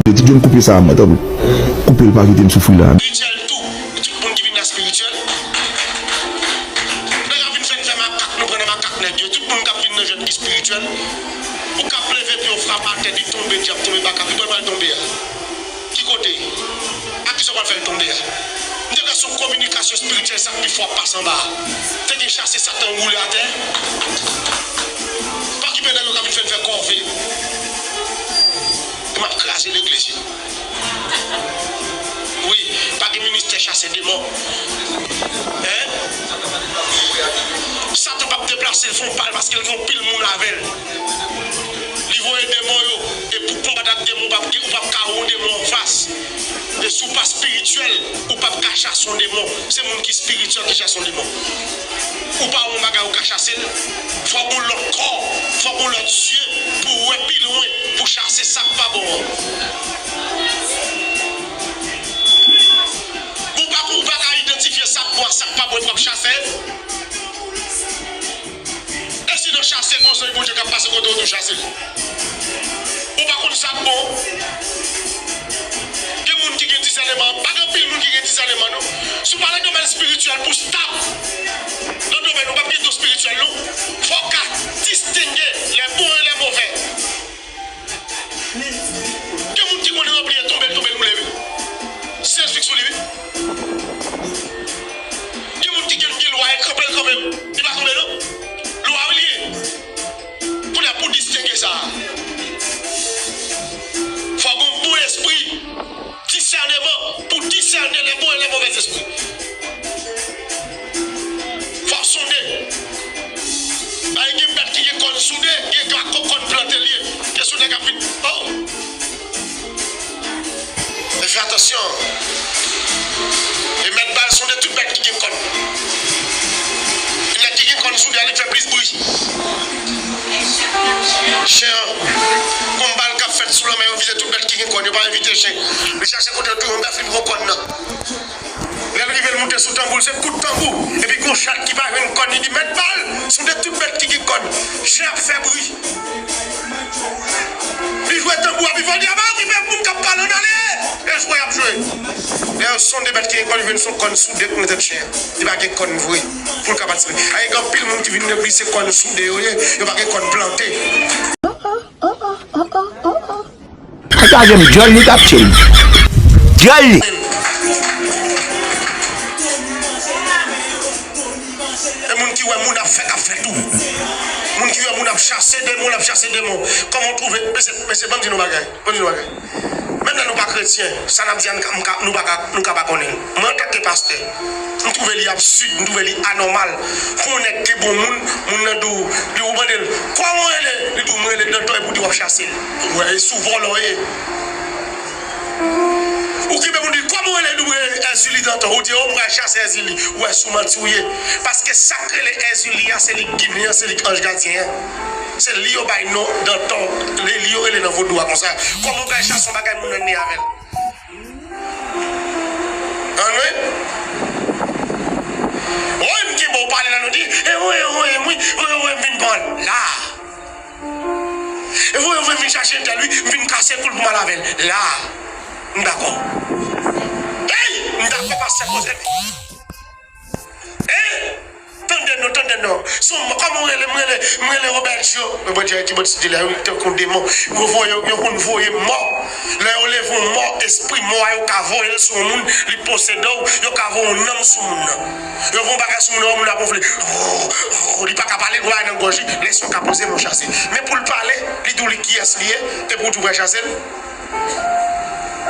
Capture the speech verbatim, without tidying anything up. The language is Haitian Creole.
Ti John, koupe sa a, mwen, tanpri. Koupe l, pa kite m soufri la. Spirityèl tou. Tout moun ki vin la spirityèl. Nèg ap vin fè n fè makak, nou pran nan makak nèg yo. Tout moun k ap vin nan jwèt ki spirityèl. Ou k ap leve pye w frape atè, li tonbe, dyab tonbe, baka, ki bò l pral tonbe a? Ki kote? A kisa w pral fè l tonbe a? M te kwè se yon kominikasyon espirityèl, sa k pi fò ap pase anba a. Te gen chase Satan woule atè. Pa okipe nèg yo k ap vin fè n fè kòve. M ap kraze legliz yo. Wi, pa gen ministè chase demon. Hein? Satan p ap deplase, l fè yon pa l paske l gen anpil moun avè l. Li voye demon yo, e pou konbat ak demon, ou p ap, ou p ap ka wè yon demon anfas. E si w pa espirityèl, ou p ap ka chase yon demon. Se moun ki espirityèl ki chase yon demon. Ou pa wè yon bagay ou ka chase l. Fòk yon lòt kò, fòk yon lòt zye pou w wè pi lwen, pou chase sa k pa bon an. Bon, ou pa, ou pa ka idantifye sa k bon ak sa k pa bon epi w ap chase. E si nan chase gon zanj Bondye k ap pase kote w tou chase l? Ou pa konn sa k bon? Gen moun ki gen disèneman, pa gen anpil moun ki gen disèneman non. Si w pa nan domèn espirityèl pou w stab nan domèn ou p ap gen don espirityèl non. Fò w ka distenge les bons et les mauvais. Gen moun ki konnen ranpli e tonbe l tonbe l woule wi. Sens fik sou li wi. Gen moun ki gen, gen lwa e kanpe l kanpe wi. Li pa tonbe non. Lwa wi li ye. Kounye a pou distenge sa a, fò gen yon bon espri disèneman pou disène les bons et les mauvais esprits. Fò w sonde. Ay, gen bèt ki gen kòn soude, gen gwo kòn plante l ye. Gen sou nèg ap vin. Oh! Men fè atansyon. E mèt bal sonde tout bèt ki gen kòn. E nèg ki gen kòn soude a, li fè plis bri. Chen an, gon bal k ap fèt sou lanmè, yo vize tout bèt ki gen kòn, yo pa envite chen. Li chache kote yo touye yon bèf, li pran kòn nan. Lè l rive, l moute sou tanbou l, se kout tanbou. Epi gon chat ki pa jwenn kòn, li di, "Mèt bal, sonde tout bèt ki gen kòn." Chen ap fè bri. Li jwe tanbou a pi fò, li di, "Aba, okipe moun k ap pale, ann ale!" E jwe y ap jwe. Lè yo sonde bèt ki gen kòn, li jwenn se yon kòn soude k nan tèt chen an. Li pa gen kòn vre pou l ka patisipe. Ay, gen anpil moun ki vin legliz, se kòn soude yo ye, yo pa gen kòn plante. Ou ta jwenn djòl li t ap tchil. Djòl li. E moun ki wè moun ap fè, k ap fè tou. Moun ki wè moun ap chase demon, l ap chase demon. Kòman w twouve? Mesye, mesye, ban m di nou bagay. Ban m di nou bagay. Menm lè nou pa kretyen, sa n ap di a, n ka, n ka, nou pa ka, nou ka pa konnen l. Mwen, antanke pastè, m twouve li absid, m twouve li anòmal. Pou yon nèg ki bon moun, moun nan di w, li ou mande l, "Kòman w rele?" Li di w, "Mwen rele Danton," epi w di w ap chase l. Ou wè, e sou vòlò w ye. Ou kipe moun di, "Kòman w rele?" Li di w, "Mwen rele Èzili Danton." Ou di, "O, m pral chase Èzili." Ou wè, sou manti w ye. Paske sa k rele Èzili a, se li k ginen an, se li k anj gadyen an. Se li yo bay non Danton, li, li yo rele nan vodou a konsa. Kòman w pral chase yon bagay moun nan ne avè l? Ann wi. Woy, m kenbe w pale la, nou di, e woy, e woy, m wi, woy, woy, m vin pran la. E woy, woy, m vin chache entèl wi, m vin kase kou l pou m al avè l la. M dakò. Ey, m dakò, pastè, koze. Hein? Tande non, tande non. Se yon mò, kòman w rele? M rele, m rele Robertio. Men Bondye ki bòt si dilè, wi, tankou demon. Yo voye, yo konn voye mò. Lè yo leve yon mò, espri mò a, yo ka voye l sou yon moun, li posede w, yo ka voye yon nanm sou moun nan. Yo voye yon bagay sou moun nan, moun nan ap wonfle. Li pa ka pale, gwo bagay nan gòj li. Lè sa w ka poze men w chase. Men pou l pale, li di w li kiyès li ye, epi w di w pral chase l.